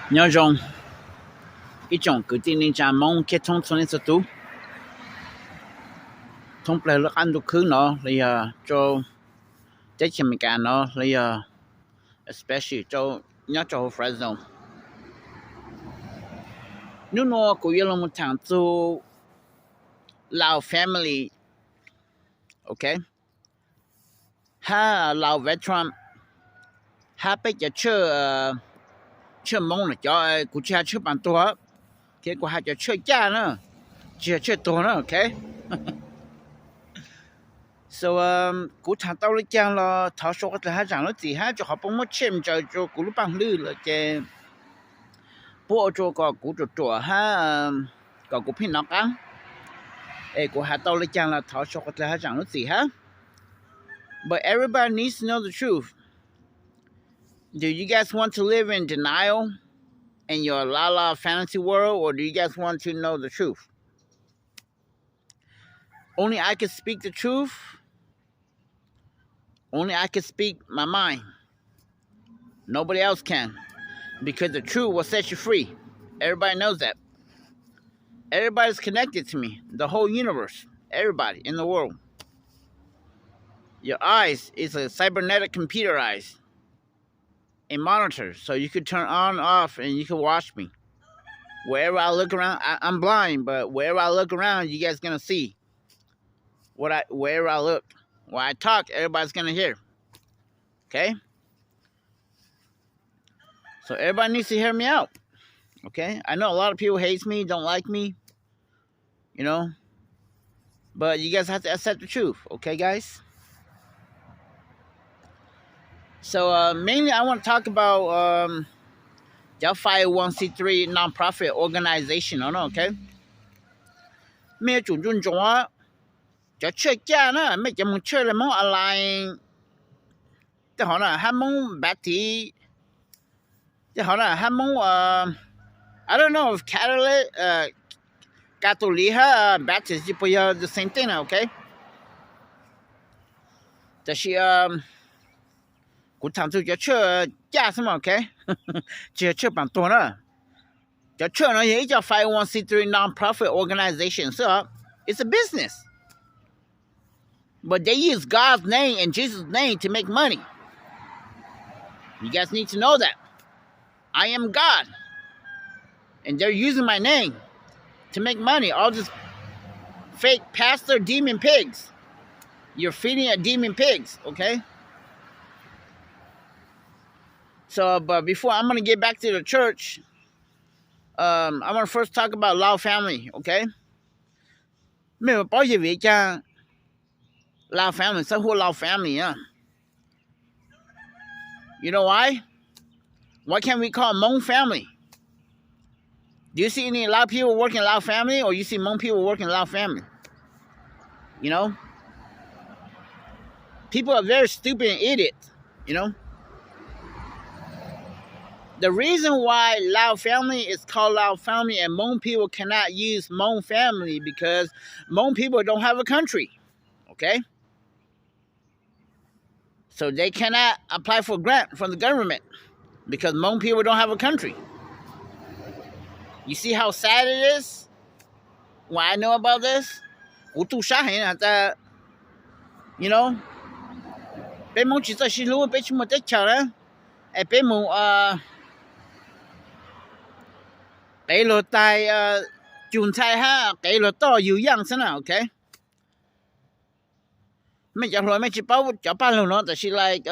Nyob zoo ib tsoom kwv tij neej tsa Hmoob thiab thoob txhua leej txhua tus, thoob plaws lub qab ntuj khwb no los yog rau teb chaws Amelikas no los yog especially rau nyob rau hauv Fresno. Hnub no kuv yuav los mus tham txug Lao family, ok, hab Lao veteran, hab peb cov tshwj Hmoob no cov, kuv tsis has tshwj paas tuag, kuv has cov tshwj caj na, tsis has tshwj tuag na, ok. So kuv tham tau le caag los thov suav qhov txhia hab zaam lub txim hab rua qhov puab muab tshem ntsaws rua kuv lub paaj hlwb lawm ces puab ua rua kom kuv ruam ruam hab kom kuv pheej nov qaab. Es kuv has tau le caag los thov suav qhov txhia hab zaam lub txim hab. But everybody needs to know the truth. Do you guys want to live in denial in your la la fantasy world, or do you guys want to know the truth? Only I can speak the truth. Only I can speak my mind. Nobody else can. Because the truth will set you free. Everybody knows that. Everybody's connected to me. The whole universe. Everybody in the world. Your eyes is a cybernetic computer eyes. A monitor, so you could turn on, off, and you could watch me. Wherever I look around, I, I'm blind, but wherever I look around, you guys gonna see what I, wherever I look. When I talk, everybody's gonna hear. Okay? So everybody needs to hear me out. Okay? I know a lot of people hates me, don't like me, you know, but you guys have to accept the truth, okay, guys? So uh, mainly I want to talk about um, cov five oh one c three non-profit organization no, okay? Mej yuav tsum ntsoov ntsoov cov tshwj caj na, mej cov moog tshwj le Hmoob Alliance, tej hov na hab Hmoob Baptist, tej hov na hab Hmoob, I don't know if Catholic, Catholic hab Baptist puas yog the same thing na, okay? Tab sis kuv tham txug cov tshwj caj xwb mas, okay? Tsis yog tshwj paas tuag na. Cov tshwj no yog ib co five oh one c three non-profit organization xwb os. It's a business. But they use God's name and Jesus' name to make money. You guys need to know that. I am God. And they're using my name to make money. All these fake pastor demon pigs. You're feeding a demon pigs, okay? So, but before I'm gonna get back to the church, um, I'm gonna first talk about Lao family, okay? Mej puas paub yog vim caag Lao family txawj hu ua Lao family na? You know why? Why can't we call Hmong family? Do you see any Lao people working Lao family, or you see Hmong people working Lao family? You know, people are very stupid and idiot. You know, the reason why Lao family is called Lao family and Hmong people cannot use Hmong family because Hmong people don't have a country. Okay? So they cannot apply for grant from the government because Hmong people don't have a country. You see how sad it is? What I know about this? Kuv tu sab heev na, you know, peb Hmoob tsis txawj sib hlub, peb tsis muaj teb chaws na, es peb mus qev luag taig cug ntxhais hab qev luag toj yug yaaj xwb na, okay? Mej cov hluas mej tsis paub cov paj lug no, tab sis like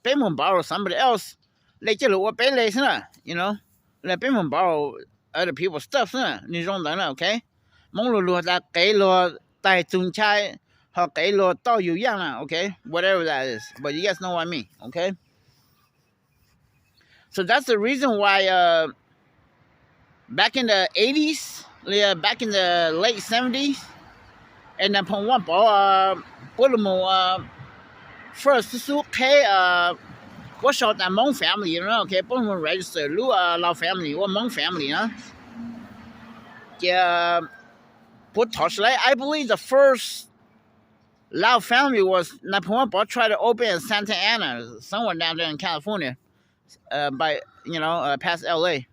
peb mus borrow somebody else, le coj lug ua peb le xwb na, you know, le peb mus borrow other people stuff xwb na, nwg zoo ntawd na, okay? Hmoob luag luag tas qev luag taig tug ntxhais, ho qev luag toj yug yaaj na, okay? Whatever that is, but you guys know what I mean, okay? So that's the reason why uh, back in the eighties, yeah, back in the late seventies, es Nais Phoo Vaaj Pov puab lug mus first xub xub qheb, puab sau tas Hmoob family no, okay, puab lug register lub Lao family ua Hmoob family na. Ces puab thov sawv daws, I believe the first Lao family was Nais Phoo Vaaj Pov tried to open in Santa Ana, somewhere down there in California, by, you know, past L A.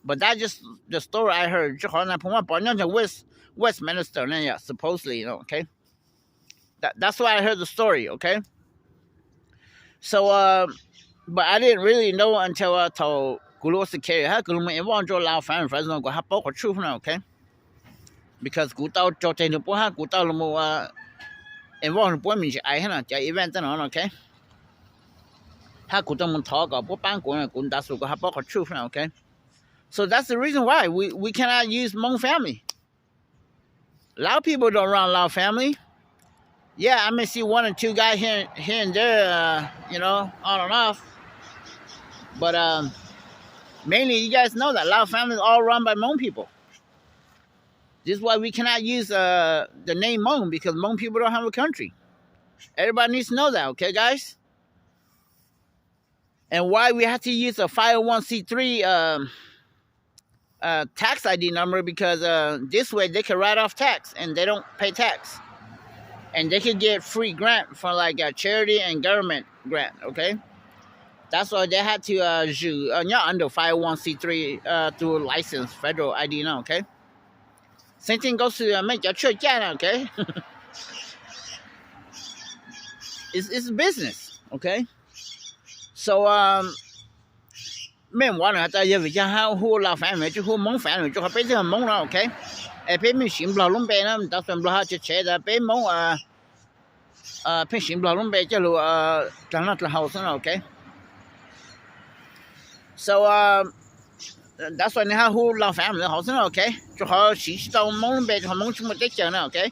But that's just the story I heard. Tsis qhov na phoo maj pov nyob ntawm West Westminster na yom, supposedly, you know, okay. That, that's why I heard the story, okay. So uh, but I didn't really know until uh, thaum kuv los ua security hab kuv los mus involve rua Lao Family Fresno kuv hab paub qhov tshuaj na, okay. Because kuv tau tso teg nws puab hab kuv tau los mus uh, involve nws puab me ntsis ais hab na cov event tej no, okay. Hab kuv tau mus thov kom puab paab kuv, kuv ntav xu kuv hab paub qhov tshuaj na, okay. So that's the reason why we, we cannot use Hmong family. A lot of people don't run Lao family. Yeah, I may see one or two guys here, here and there, uh, you know, on and off. But um, mainly, you guys know that Lao family is all run by Hmong people. This is why we cannot use uh, the name Hmong, because Hmong people don't have a country. Everybody needs to know that, okay, guys? And why we have to use a five oh one c three um, uh, tax I D number, because uh, this way they can write off tax and they don't pay tax. And they can get free grant for like a charity and government grant, okay? That's why they had to uh, zwm uh, nyob under five oh one c three uh, through license federal I D no, okay? Same thing goes to uh, mej cov tshuaj caj na, okay? It's, it's business, okay? So um, mej ua no has tas yog vim cas hab hu Lao family tsis hu Hmoob family, rua qhov peb twb yog Hmoob no, okay? Es peb pheej siv Nplog lub npe na, tas xwm Nplog has tseg tseg tas peb Hmoob pheej siv Nplog lub npe coj lug dlaag noj dlaag haus xwb no, okay? So that's why nws hab hu Lao family hauv xwb no, okay? Rua qhov siv tsis tau Hmoob lub npe rua qhov Hmoob tsis muaj teb chaws no, okay?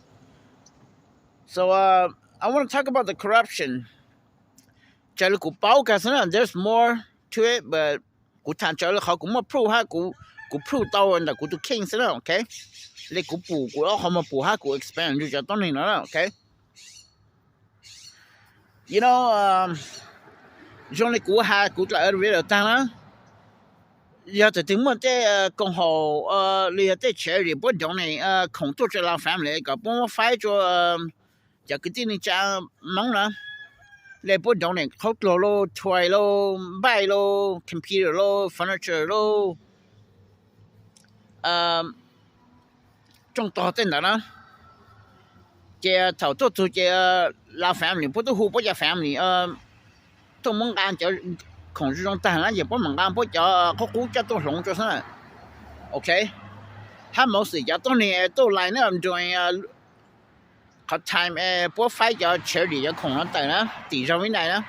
So I want to talk about the corruption. Raws li kuv paub kag xwb na, there's more to it, but kuv tham raws li qhov kuv muaj proof hab kuv prove tau ntawm kuv tus kheej xwb na, okay? Li kuv pum kuv ob qhov muag pum hab kuv experience rua cov tuab neeg no na, okay? You know, zoo li kuv has kuv dlaim video taag na, yog thaum twg muaj tej koom haum los yog tej charity puab donate khoom tuaj rua Lao family kom puab muab faib rua cov kwv tij neej tsa Hmoob na, le puab donate qhaub dluag lauj, toy lauj, npaij lauj, computer lauj, furniture lauj, rooj tog tej ntawd na. Ces thaum tuaj txug ces Lao family puab twb hu puab cov family tuaj muab nqa cov khoom zoo zoo taag na, ces puab mam nqa puab cov qub qub coj tuaj hloov rua xwb na, okay? Hab mostly cov tuab neeg tuaj line up during qhov time es puab faib cov charity cov khoom no tawm na, tim zog vib nais na,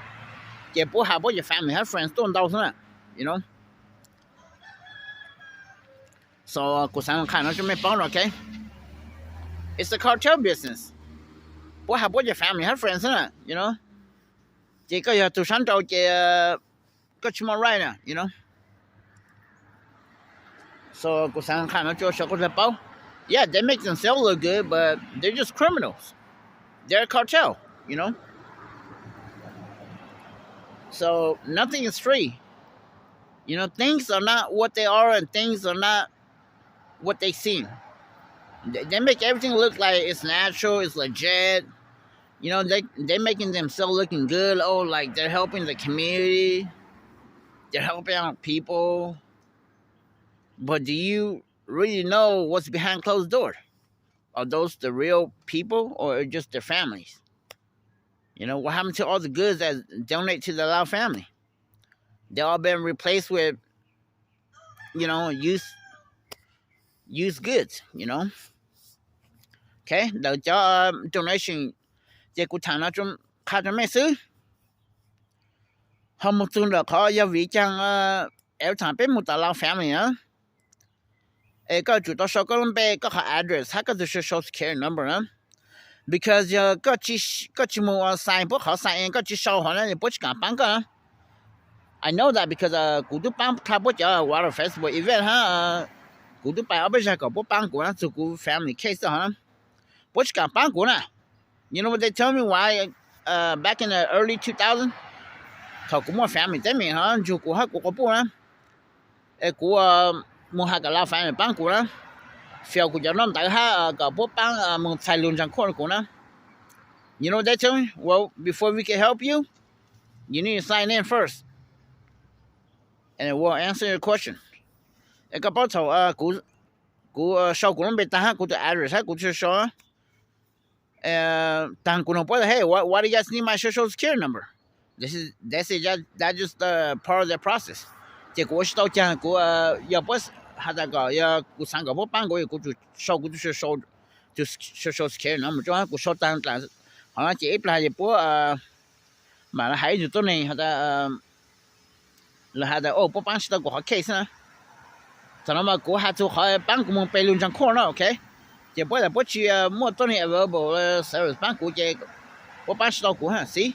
ces puab has puab cov family hab friends tuaj ntau xwb na, you know. So kuv xaav qha no rua mej paub no, okay? It's a cartel business. Puab has puab cov family hab friends xwb na, you know. Ces koj yog tug sab nraud ces koj tsis muaj right na, you know. So kuv xaav qha no rua sawv daws paub. Yeah, they make themselves look good, but they're just criminals. They're a cartel, you know. So nothing is free. You know, things are not what they are and things are not what they seem. They, they make everything look like it's natural, it's legit. You know, they, they're making themselves looking good. Oh, like, they're helping the community. They're helping out people. But do you really know what's behind closed door? Are those the real people or just their families? You know, what happened to all the goods that donate to the Lao family? They all been replaced with, you know, used, used goods, you know. Okay, ntawd cov donation ces kuv tham no qha rua mej xwb. Ho moog txug ntawm qhov yog vim caag es thaum peb moog tom Lao family na, es koj tsum tau sau koj lub npe, koj qhov address hab koj tus social security number na. Because yog koj tsis moog ua sign puab qhov sign in, koj tsis sau hov na, puab tsis kaam paab koj na. I know that because kuv tub paab dlha puab cov water festival event hab, kuv tub pais ob peb zag kom puab paab kuv na, txug kuv family case hov na, puab tsis kaam paab kuv na. You know what they tell me why? Back in the early two thousand, thaum kuv muaj family teeb meem hov ntsug kuv hab kuv quas puj na, es kuv moog has kom Lao family paab kuv na, fias kuv cov noj ntawv hab kom puab paab moog txhais lug ntsaag khuaj rua kuv na. You know what they tell me? Well, before we can help you, you need to sign in first, and we'll answer your question. Koj paub thaum kuv sau kuv lub npe tag hab kuv tus address hab kuv tus social, tag kuv nug puab tias, hey, why, why do you guys need my social security number? They say that, that's just part of the process. Ces kuv ua tsis tau caag, kuv, yog puab has tas kom, yog kuv xaav kom puab paab kuv, kuv tsum sau kuv tus social, tus social security number rua, kuv sau taag dlaim hov no ces ib plag ces puab mam hais ib tug tuab neeg has tas, lawv has tas, o, puab paab tsis tau kuv qhov case na. Thaum no mas kuv has txug qhov paab kuv moog pe lug ntsaag khuaj na, ok. Ces puab tas puab tsis muaj tuab neeg available service paab kuv ces puab paab tsis tau kuv ha, xib.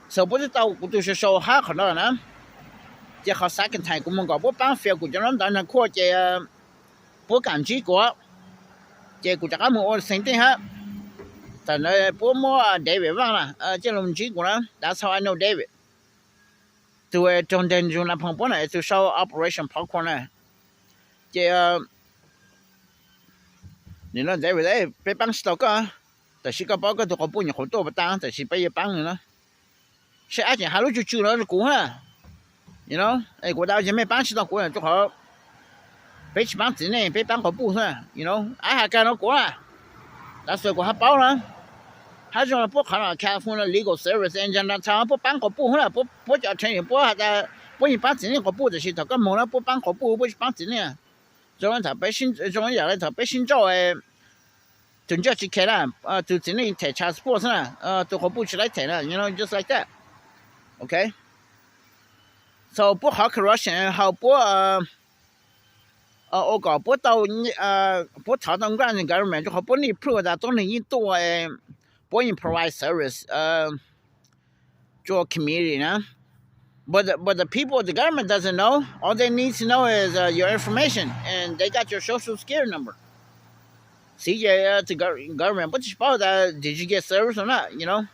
So puab twb tau kuv tus social hab qhov no na. Ces qhov xav kag thais kuv moog kom puab paab fias kuv cov nub ntawv ntsaag khuaj ces puab kam ntsib kuv, ces kuv rov qab moog ua same thing hab. Thaum ntawd puab muab David Vaaj na, coj lug ntsib kuv na, that's how I know David. Tug raug nteg ntsug Naj Phoom puab na, tug sau Operation Popcorn na. Ces nim no David, peb paab tsis tau koj, tab sis koj paub koj tug quas puj nyuam qhuav tuaj puas taag, tab sis peb yuav paab nwg na. Saib ab tseem has lub tsw tsw no rua kuv na. Kuv tas ces mej paab tsis tau kuv rua qhov peb tsis paab txiv neej, peb paab quas puj xwb. Ab has kag no kuv na, tav xwm kuv hab paub na. Hab zoo le puab qhov no California Legal Service in downtown, puab paab quas puj xwb na, puab cov training puab has tas puab yeej paab txiv neej quas puj, tab sis thaum koj moog na puab paab quas puj, puab tsis paab txiv neej. Zoo le thaum peb sib ntsauj, tug ntsawj tsis khe na, tug txiv neej them child support xwb na, tug quas puj tsis laib them na, you know, just like that. Ok. So puab qhov corruption hab puab ua kom puab tau, puab thov tau grant government rua qhov puab need proof tas tuab neeg yeej tuaj, puab yeej provide service rua community na. But the, but the people, the government doesn't know. All they need to know is your information and they got your social security number. Xib ces government puab tsis paub tas did you get service or not, you know.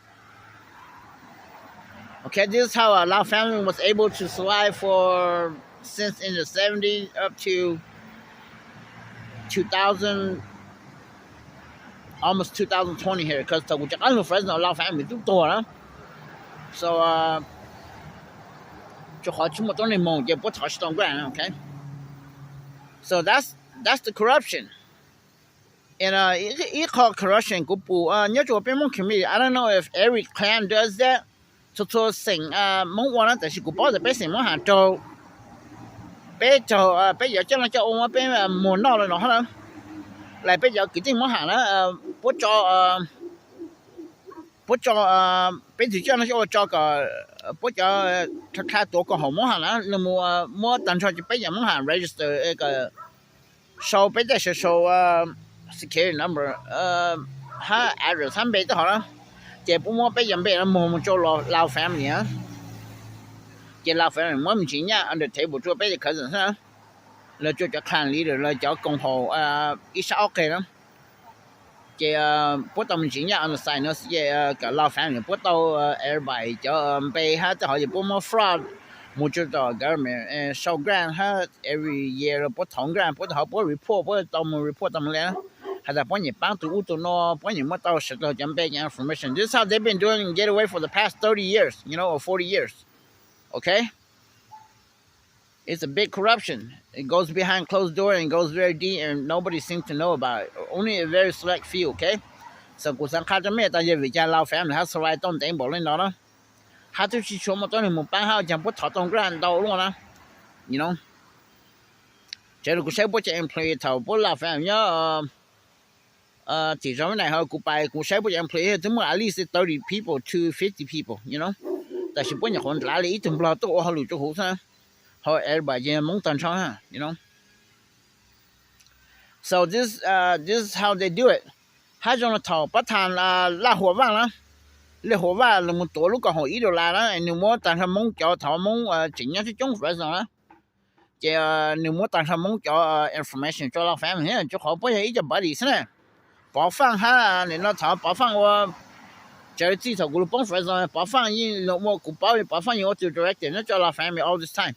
Okay, this is how a Lao family was able to survive for, since in the seventies up to two thousand, almost two thousand twenty here, cause thaum kuv rov qab lug Fresno, Lao family tub tuag na. So rua qhov tsis muaj tuab neeg moog ces puab thov tsis tau grant, okay. So that's, that's the corruption. Ib qho corruption kuv pum nyob rua peb Moob community, I don't know if every clan does that. Txhua txhua xeem Moob ua na, tab sis kuv paub tas peb xeem Moob Has raug, peb raug, peb yuav coj noj coj ua muab peb muag noj le no hab na. Lawv peb cov kwv tij Moob Has na, puab tso, puab tso, peb tug coj noj coj ua tso kom puab cov dlha tuav koom haum Moob Has na, lug muab taag nrho peb cov Moob Has register kom sau peb tej social security number hab address hab npe tej hov na. Ces puab muab peb cov npe no muag mus rua Lao family na. Ces Lao family muab me ntsis nyaj under table rua peb cov cousin xwb na, los rua cov clan leader, los cov koom haum ib sab ob qeg na. Ces puab tau me ntsis nyaj on the side no xwb ces kom Lao family puab tau everybody cov npe hab tej hov ces puab muab fraud mus rua tom government, sau grant hab every year puab thov grant, puab tej hov puab report, puab tau mus report tau mus le na, has tas puab nyiam paab tug ub tug no, puab nyiam muab tau sawv dlawg cov npe cov information. This is how they've been doing, get away for the past thirty years, you know, or forty years. Okay. It's a big corruption. It goes behind closed door and goes very deep and nobody seems to know about it. Only a very select few, okay? So kuv xaav qha rua mej tas yog vim caag Lao family hab survive tau ntev npaum le no na, hab tub tsis tshua muaj tuab neeg mus paab hab ua caag puab thov tau grant ntau luaj na, you know. Tseev lug kuv saib puab cov employee thaum puab Lao family nyob tim zog Vib Nais hov, kuv pais kuv saib puab cov employee twb muaj at least thirty people to fifty people, you know. Tab sis puab nyuam qhuav nrhav le ib tug Nplog tuaj ua hauj lwm rua huv xwb, hos everybody ces Moob taag nrho, you know. So this, this is how they do it. Hab zoo le thaum pab thaam Laj Huas Vaaj na, Laj Huas Vaaj lug mus tuav lub koom haum ib dollar na, nwg muab taag nrho Moob cov, thaum Moob tseem nyob coob coob Fresno na, ces nwg muab taag nrho Moob cov information rua Lao family, rua qhov puab yog ib co buddy xwb na. Pov Faaj hab, nim no thaum Pov Faaj ua, tsav txij thaum kuv lug poob Fresno, Pov Faaj yeej lug ua, kuv paub Pov Faaj yeej ua tug director nyob rua Lao family all this time,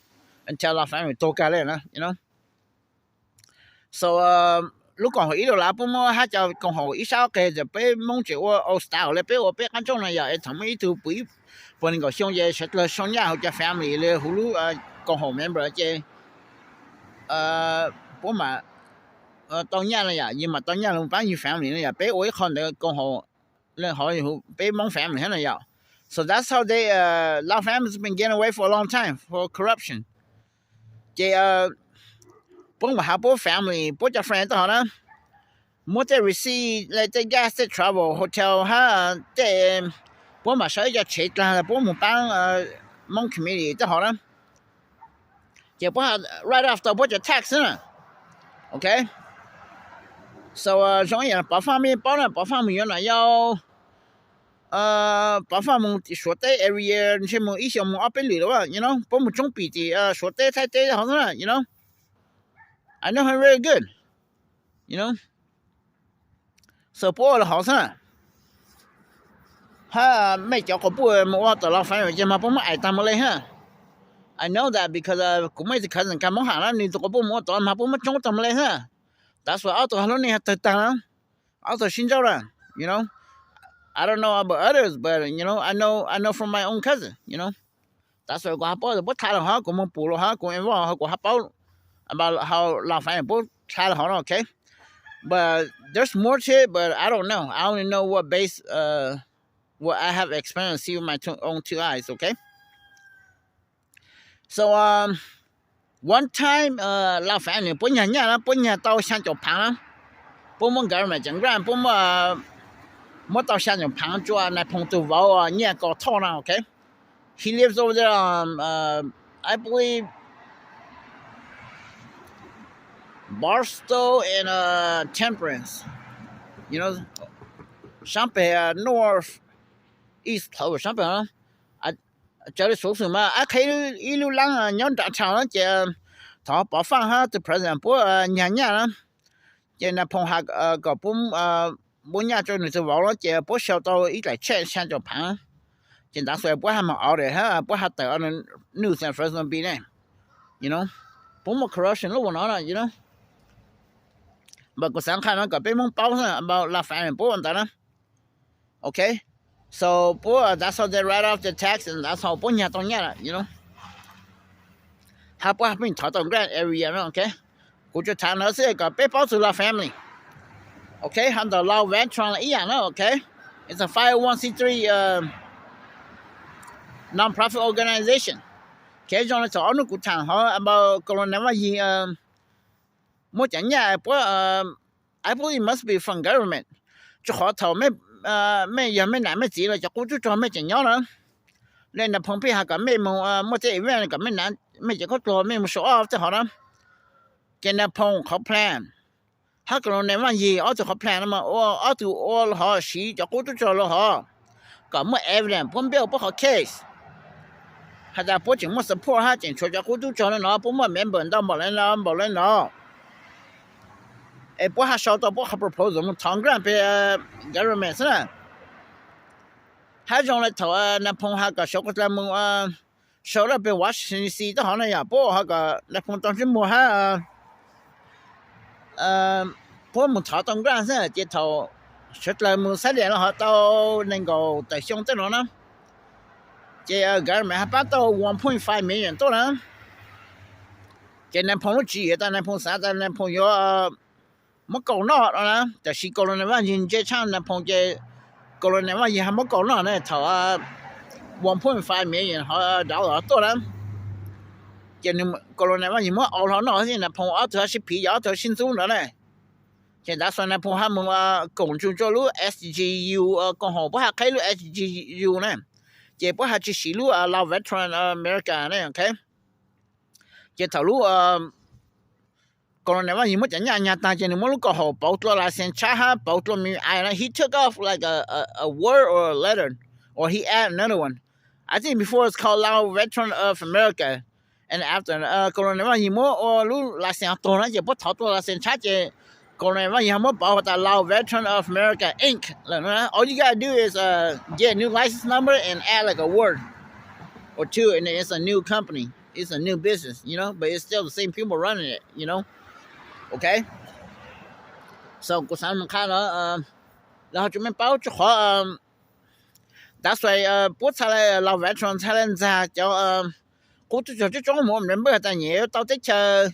until Lao family tuag kag le na, you know. So lub koom haum ib dollar puab muab hab cov koom haum ib sab ob qeg tas peb Moob tseem ua old style le peb ua peb qaab tsoob na yog es thaum muaj ib tug pw puag nees nkaum xyoo ces sawv dlawg sau nyaj huv cov family le huv lub koom haum member ces puab mam tau nyaj no yom, yus mam tau nyaj los paab yus family no yom, peb ua ib qho ntawd koom haum le hov peb Moob family hab no yom. So that's how they, a lot of families been getting away for a long time for corruption. Ces puab mam has puab family, puab cov friend tej hov na, muab tej receipt le tej gas, tej travel, hotel hab tej, puab mam sau ib co tshev dlaag puab moog paab Moob community tej hov na. Ces puab write off tau puab cov tax na. Ok. So zoo ib yam Pov Faj mej paub na, Pov Faj moog yuav nam yau, Pov Faj moog Suav teb every year, ntshe moog ib xyoos moog ob peb lwm lawm, you know, puab moog tsoob pim tim Suav teb Thaib teb hov xwb na, you know. I know him very good, you know. So puab ua le hov xwb na. Hab mej cov quas puj moog ua tom Los Angeles ces mas puab muab aim taag moog le hab. I know that because kuv muaj ib tug cousin kag Moob Ham na, nwg tug quas puj moog ua tod mas puab muab tsoob taag moog le xwb. That's why ob tug hab lub neej tawg taag na, ob tug sib ntsauj na, you know. I don't know about others, but you know, I know, I know from my own cousin, you know. That's why kuv hab paub puab txhaj le hov, kuv moog pum le hov, kuv involve hov, kuv hab paub about how Los Angeles puab txhaj le hov no, ok. But there's more to it, but I don't know. I only know what base, uh, what I have experienced, see with my two, own two eyes, okay? So, um, one time, uh, Los Angeles puab nyag nyaj na, puab nyag tau xyaa caum phaav na. Puab muab government cov grant, puab muab, muab tau xyaa caum phaav rua Nais Phoo tug vauv Nyiaj Kos Thoj na, okay? He lives over there on, uh, I believe, Barstow and, uh, Temperance. You know, saab peg, uh, north east Clover, saab peg, uh, tsaws le xuv xwm mas ab qhe ib lub laab nyob downtown na ces thaum Pov Faj hab tug president puab nyag nyaj na, ces Nais Phoo has kom puab muab nyaj rua nwg tug vauv na ces puab sau tau ib daim check xyaa caum phaav. Ces ntawd xwb puab hab moog audit hab puab has tawm news San Francisco Bee ne, you know, puab muaj corruption lub ua no na, you know. But kuv xaav qha no kom peb Moob paub xwb about Los Angeles puab ua ntawd na. Okay, so puab, that's how they write off the tax, and that's how puab nyag tau nyaj lawm, you know. Hab puab hab pheej thov tau grant every year na, okay. Kuv tsuas tham ntawd xwb kom peb paub txug Lao family. Okay, hab ntawm Lao Veteran ib yam na, okay. It's a five oh one c three, uh, non-profit organization. Okay, zoo le thaum ob hnub kuv tham hov about Colonel Vaj Yig muab cov nyaj puab, I believe it must be from government. Rua qhov thaum mej yog mej nam mej txiv los cov qub tub rog mej tseem nyob na, le Nais Phoo pheej has kom mej moog muaj tej event kom mej nam mej cov khaub dluag mej moog show off tej hov na, ces Nais Phoo qhov plan hab Colonel Vaj Yig ob tug qhov plan no mas ua ob tug ua los hov siv cov qub tub rog los hov kom muaj evidence puab build puab qhov case has tas puab tseem muaj support hab tseem tshuav cov qub tub rog le no, puab muaj member ntau npaum le no npaum le no, es puab hab sau tau puab qhov proposal moog thov grant peg government xwb na. Hab zoo le thaum Nais Phoo has kom sawv dlawg moog, sawv dlawg peg Washington D C tej hov na yom, puab has kom Nais Phoo tau ntsej muag hab puab moog thov tau grant xwb, ces thaum sawv dlawg moog xab dias los hov tau nees nkaum tawm xyoo tej no na, ces government hab paab tau one point five million tuaj na. Ces Nais Phoo lub tswv yim tas Nais Phoo xav tas Nais Phoo yuav muab kaus noj no na, tab sis Colonel Vaj Yig ntse tshaj Nais Phoo ces Colonel Vaj Yig hab muab kaus noj na thaum one point five million hov dollar tuaj na. Ces Colonel Vaj Yig muab au hlo noj xwb, Nais Phoo ob tug hab sib phiv, yog ob tug sib ntxub ntawd na. Ces ntawd xwb Nais Phoo hab moog koom ntsug rua lub S G U, koom haum puab hab qheb lub S G U na, ces puab hab tsi siv lub Lao Veteran America na, okay. Ces thaum lub Colonel Vaj Yig muab cov nyaj nyag taag ces nwg muab lub koom haum pauv dlua license tshab hab pauv dlua me me ai na. He took off like a, a, a word or a letter, or he add another one. I think before it's called Lao Veteran of America, and after Colonel Vaj Yig muab ua lub license tuag na ces puab thov dlua license tshab ces Colonel Vaj Yig muab pauv has tas Lao Veteran of America Inc lawm na. All you gotta do is get a new license number and add like a word or two, and then it's a new company, it's a new business, you know, but it's still the same people running it, you know. Okay. So kuv xaav moog qha no, lawv ho tsi meej paub rua qhov that's why puab txhaj le, Lao Veteran txhaj le ntxag cov qub tub rog coob coob moog member tas nyem yuav tau teb chaws,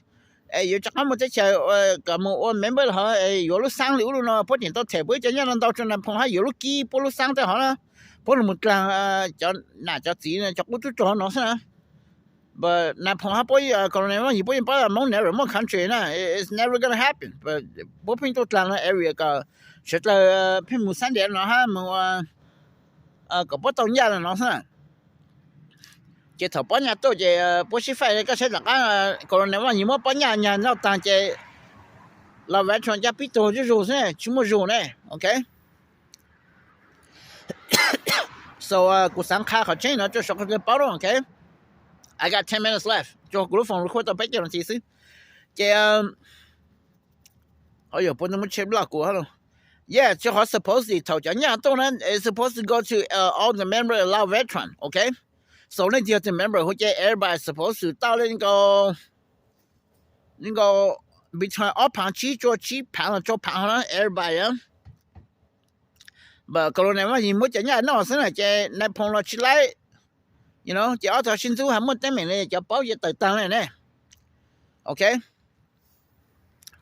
Es yuav rov qab mus teb chaws kom mus ua member hov, yuav lub xab li ub li no, puab tseem tau them puab ib cov nyaj no ntau rua Nas Phoom hab yuav lub kib puab lub xab tej hov na. Puab lug mus dlaag cov nam cov txiv cov qub tub rog no xwb na. But Nas Phoom hab puab, Colonel Vaj Yim puab yeej paub Moob never muaj country na, it's never gonna happen. Puab pheej tuaj dlaag no area kom suav dlawg pheej mus xab ntiav no hab mus kom puab tau nyaj no xwb na. Ces thaum pob nyaj tuaj ces puab sib faij, koj saib tom qab Colonel Vaj Yim muab pob nyaj nyag noj taag ces Lao Veteran caj pib tuag zuj zug xwb, tsis muaj zug ne, ok. So kuv xaav qha qhov tseeb no rua saum qhov twg paub, ok. I got ten minutes left, rua kuv lub phone record tau peb caug nas this xwb. Ces, o, puab muab tshem block kuv hab los. Yeah, rua qhov supposedly thaum cov nyaj tuaj na, it's supposed to go to all the member of Lao Veteran, ok. So leej twg yog tus member huv ces everybody supposed to tau le nkaus, nkaus between ob phaav tsib rua tsib phaav los rua phaav hov na everybody. But Colonel Vaj Yim muab cov nyaj noj xwb na ces Nas Phoom los tsis laib, you know, ces ob tug sib ntxub hab muaj teeb meem le cov paub ces tawm taag le ne, ok.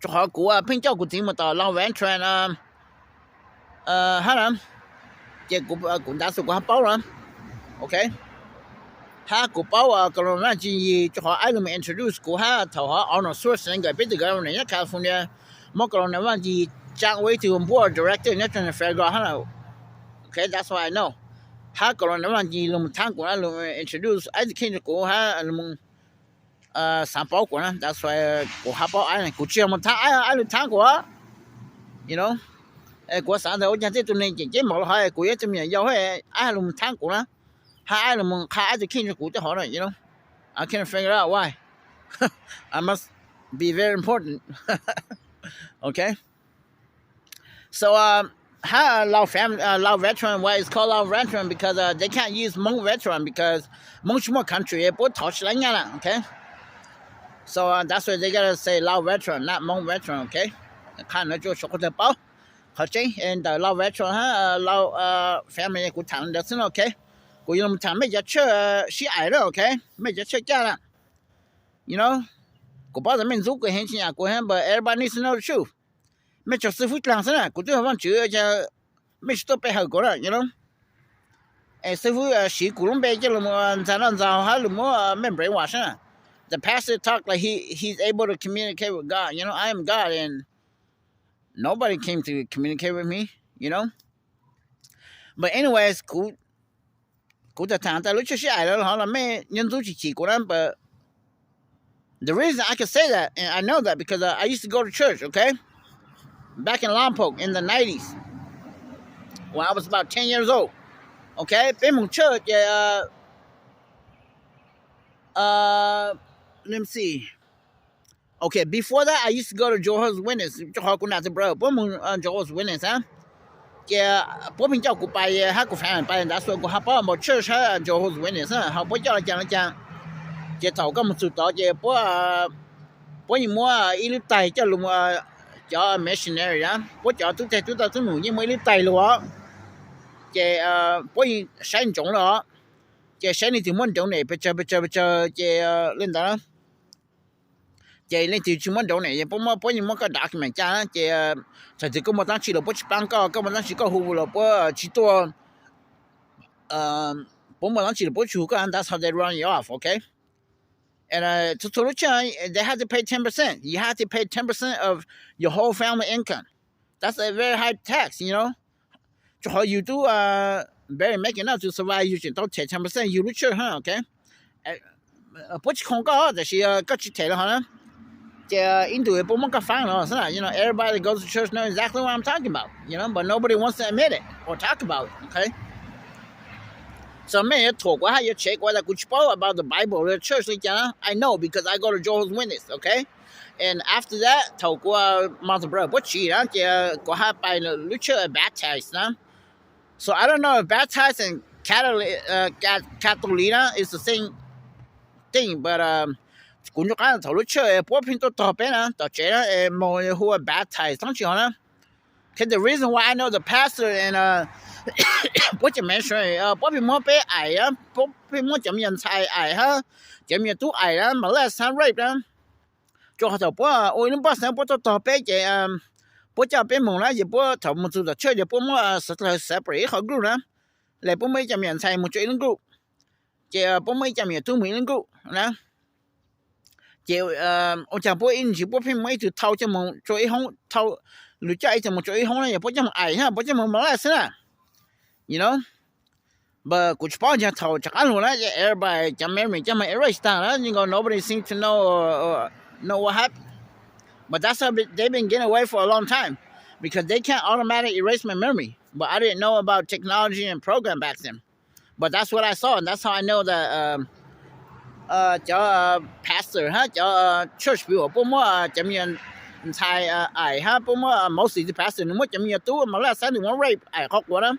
Rua qhov kuv pheej coj kuv txiv mus tom Lao Veteran hab na, ces kuv ntav xu kuv hab paub na, ok. Hab kuv paub Colonel Vaj Yim rua qhov aib lug mus introduce kuv hab thaum hov Arnold Schwarzenegger peb tug governor nyob California muab Colonel Vaj Yim tsaa ua ib tug board director nyob rua federal hab, ok, that's what I know. Hab Colonel Vaj Yim lug mus thaab kuv na, lug introduce aib tug kheej rua kuv hab lug xaav paub kuv na, that's why kuv hab paub aib, kuv tsis yog mus thaab aib, aib lug thaab kuv, you know. Kuv xaav ntawd ua caag tej tug neeg ceem ceeb npaum le hov kuv yog tug me nyuam yaus, aib lug mus thaab kuv na, hab aib lug mus qha aib tug kheej rua kuv tej hov na, you know. I can't figure out why. I must be very important. Ok. So hab Lao fam, Lao veteran, why it's called Lao veteran, because they can't use Hmong veteran because Hmong tsis muaj country, puab thov tsis laib nyaj na, ok. So that's why they gotta say Lao veteran, not Hmong veteran, ok. Qha no rua saum qhov twg paub. Qhov tseeb ntawm Lao veteran hab Lao family kuv thaam ntawd xwb na, ok. Kuv yuav lug thaam mej cov church sib aim na, ok. Mej cov church caj na, you know. Kuv paub tas mej ntxub kuv heev tsis nyam kuv heev, but everybody needs to know the truth. Mej tsuas xib fwb dlaag xwb na, kuv twb yog vaaj tswv, mej tsis tuaj pe hawm kuv na, you know. Es xib fwb siv kuv lub npe coj lug ntxag noj ntxag hab lug muab mej brainwash na. The pastor talk like he he's able to communicate with God, you know, I am God and nobody came to communicate with me, you know. But anyways, kuv tau thaam tas lub church sib aim lawm hov los mej nyob ntxub tsis chim kuv na, but the reason I can say that and I know that because I used to go to church, okay, back in Lompoc in the nineties when I was about ten years old, okay. Peb moog church ces let me see. Okay, before that I used to go to Jehovah's Witness, rua qhov kuv nam tus brother puab moog Jehovah's Witness na. Ces puab pheej coj kuv pais hab kuv family pais, that's why kuv hab paub npaum church hab Jehovah's Witness na, ho puab coj le caag le caag. Ces thaum koj moog txug tod ces puab, puab yeej muab ib lub tais coj lug, cov missionary na, puab cov tub teg tub tag tub num yeej muab ib lub tais lug os. Ces puab yeej saib ntsoov le os. Ces saib leej twg muab document pes tsawg pes tsawg pes tsawg ces le ntawd. Ces leej twg tsis muab document, puab muab, puab yeej muab koj document caj na, ces thaum twg koj muaj dlaab tsi los puab tsis paab koj, koj muaj dlaab tsi koj hu los puab tsis tuaj, puab muaj dlaab tsi los puab tsis hu koj, that's how they run you off, okay. And txhua txhua lub church they have to pay ten percent, you have to pay ten percent of your whole family income. That's a very high tax, you know. Rua qhov yus tub barely making enough to survive, yus tseem tau them ten percent yus lub church hab, okay. Puab tsis khoom koj tab sis koj tsis them le hov na, ces ib ntus puab muab koj faab no xwb na, you know. Everybody that goes to church know exactly what I'm talking about, you know, but nobody wants to admit it or talk about it, okay. So mej yuav thuam kuv hab yuav tshev kuv tas kuv tsis paub about the Bible, the church li cas na, I know because I go to Jehovah's Witness, okay. And after that thaum kuv Martin Brother puab tsiv na ces kuv hab pais lub church baptize na. So I don't know if baptize and Catholic, Catholic na is the same thing, but kuv nco qab thaum lub church puab pheej tuaj tog peb na tom tsev na, moog hu ua baptize dlaab tsi hov na. Okay, the reason why I know the pastor and puab cov missionary, puab pheej muab peb aim, puab pheej muab cov me nyuam ntxhais aim hab cov me nyuam tub aim na, molest hab rape na. Rua qhov thaum puab ua ib lub npoj xeeb puab tuaj tog peb ces puab coj peb moog na ces puab thaum moog txug tom church ces puab muab xav dlawg separate ib qhov group na, le puab muab ib co me nyuam ntxhais moog tsua ib lub group, ces puab muab ib co me nyuam tub moog ib lub group na. Ces ua caag puab ib ntsis puab pheej muab ib tug thau coj moog tsua ib hoob, thau, lug coj ib tug moog tsua ib hoob na yog puab coj moog ais na, puab coj moog molest xwb na, you know. But kuv tsis paub, yog thaum rov qab lug na everybody cov memory coj moog erase taag na, you know, nobody seem to know know what happened. But that's how they've been getting away for a long time, because they can't automatically erase my memory. But I didn't know about technology and program back then. But that's what I saw, and that's how I know that cov pastor hab cov church people puab muab cov me nyuam ntxhais ais hab puab muab, mostly the pastor, nwg muab cov me nyuam tub molest xwb, nwg muab rape ais qhov quav na.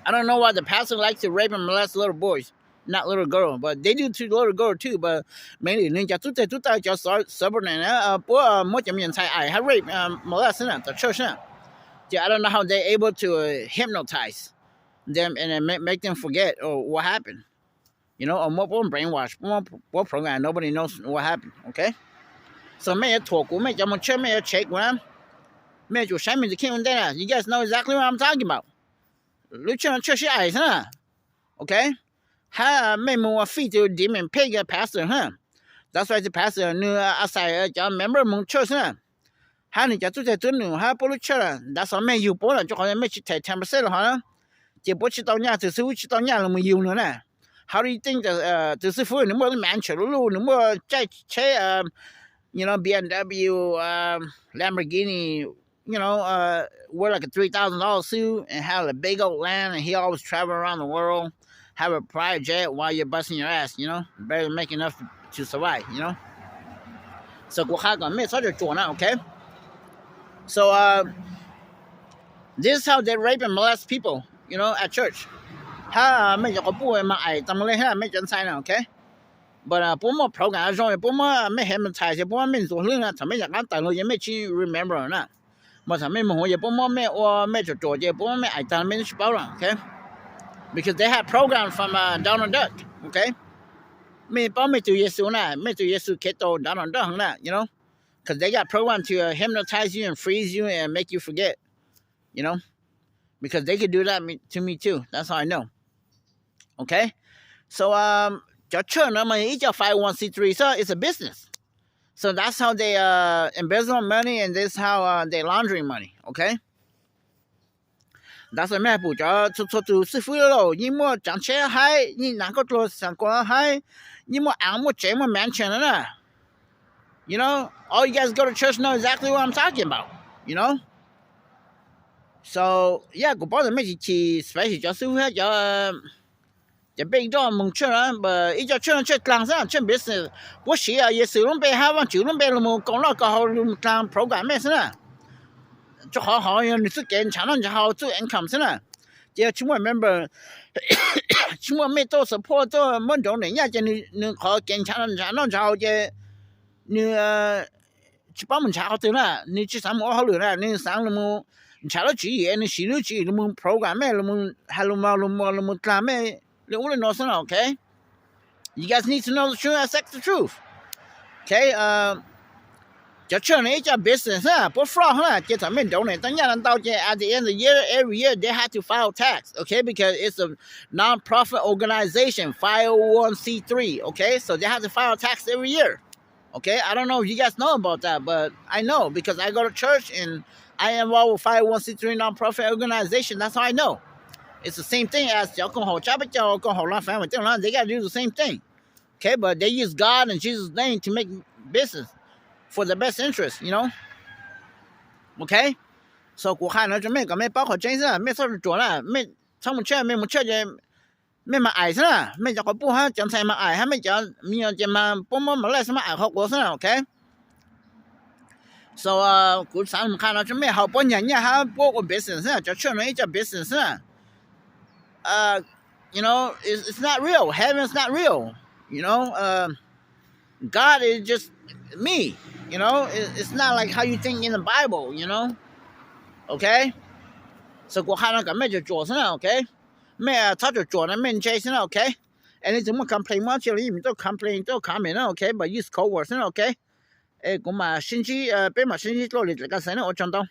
I don't know why the pastor likes to rape and molest little boys, not little girl, but they do to little girl too, but mainly nwg cov tub teg tub taw cov subordinate na puab muab cov me nyuam ntxhais ais hab rape, molest xwb na tom church na. Ces I don't know how they able to hypnotize them and then make them forget or what happened. You know, or muab puab brainwash, puab program, nobody knows what happened, okay? So mej yuav thuam kuv, mej cov moog church mej yuav tshev kuv na, mej yuav tsum saib mej tus kheej ua ntej na. You guys know exactly what I'm talking about. Lub church no church sib ais xwb na, okay? Hab mej moog ua feed tus demon pig pastor na. That's why the pastor nwg a xais cov member moog church xwb na, hab nwg cov tub teg tub num hab puab lub church na. That's why mej yug puab na, rua qhov mej tsis them ten percent los hov na, ces puab tsis tau nyaj, tus xib fwb tsis tau nyaj los moog yug nwg na. How do you think tus xib fwb nwg muaj lub mansion luj luj, nwg muaj caij tsheb, you know, B M W, Lamborghini, you know, wear like a three thousand dollar suit and have a big old land and he always travel around the world, have a private jet while you're busting your ass, you know, barely make enough to survive, you know. So kuv qha kom mej txhob tsuam tsuam na, okay? So this is how they rape and molest people, you know, at church. Hab mej cov quas puj mas ais tas moog le hab mej cov ntxhais na, okay? But puab muaj program zoo, puab muab mej hypnotize, puab muab mej ntxuav hlwb na, thaum mej rov qaab tawm lug ces mej tsis remember na. Mas thaum mej moog huv ces puab muab mej ua mej tsuam tsuam ces puab muab mej ais taag mej tsis paub lawm, okay? Because they have program from Donald Duck, okay? Mej paub mej tug Yexus na, mej tug Yexus Khetos Donald Duck na, you know? Because they got program to hypnotize you and freeze you and make you forget, you know? Because they could do that to me too. That's all I know. Okay? So cov church no mas ib co five oh one c three, so it's a business. So that's how they embezzle money and that's how they laundering money, okay? That's why mej pum cov txhua txhua tus xib fwb lawm yeej muaj tsaav tsheb haib, yeej naav kauj dluag xaa kua haib, yeej muaj aav muaj tsev muaj mansion na. You know, all you guys go to church know exactly what I'm talking about, you know? So yeah, kuv paub tas mej tsis chim, especially cov xib fwb hab cov pej doj moog church na, but ib co church no church dlaag xwb na, church business, puab siv Yexus lub npe hab Vaajtswv lub npe lug moog koom noj koom haus lug moog dlaag program mej xwb na. Rua qhov hov yog nwg txuj kev nrhav noj nrhav haus txuj income xwb na. Ces yog tsis muaj member, tsis muaj mej tuaj support tuaj muab donate nyaj ces nwg qhov kev nrhav noj nrhav haus ces nwg tsis paub moog nrhav qhov twg na, nwg tsis xaav moog ua hauj lwm na, nwg xaav lug moog nrhav lub tswv yim, nwg siv lub tswv yim lug moog program mej, lug moog has lug moog lug moog lug moog dlaag mej le ub le no xwb na, okay? You guys need to know the truth, accept the truth. Okay, cov church no ib co business na, puab fraud na, ces thaum mej donate tau nyaj ntau ces at the end of the year, every year they have to file tax, okay, because it's a non-profit organization, five oh one c three, okay, so they have to file tax every year. Okay, I don't know if you guys know about that, but I know because I go to church and I involved with five oh one c three nonprofit organization. That's how I know. It's the same thing as cov koom haum tsab peb caug, koom haum laj fam mas tej no, they gotta do the same thing. Okay, but they use God and Jesus' name to make business for the best interest, you know? Okay? So kuv qha no rua mej kom mej paub qhov tseeb xwb, mej txhob ruam ruam na, mej txhob mus tshaj, mej mus tshaj ces mej mas ais xwb na, mej cov quas puj hab cov ntxhais mas ais hab mej cov me nyuam ces mas puab muab mas laj xwb mas ais qhov quav xwb na, okay? So kuv xaav mus qha no rua mej, hab puab nyag nyaj hab puab ua business xwb na, cov church no ib co business xwb na. You know, it's, it's not real. Heaven is not real. You know, God is just me. You know, it's not like how you think in the Bible. You know, okay. So kuv qha no kom mej tsuam tsuam xwb na, okay. Mej txhob tsuam tsuam na, mej ntse xwb na, okay. Anything muaj complain muaj dab tsi los yeej tuaj complain tuaj comment na, okay, but use code word xwb na, okay. Es kuv mam sib ntsib, peb mam sib ntsib dua lwm daim ka xees na, ua tsaug ntau.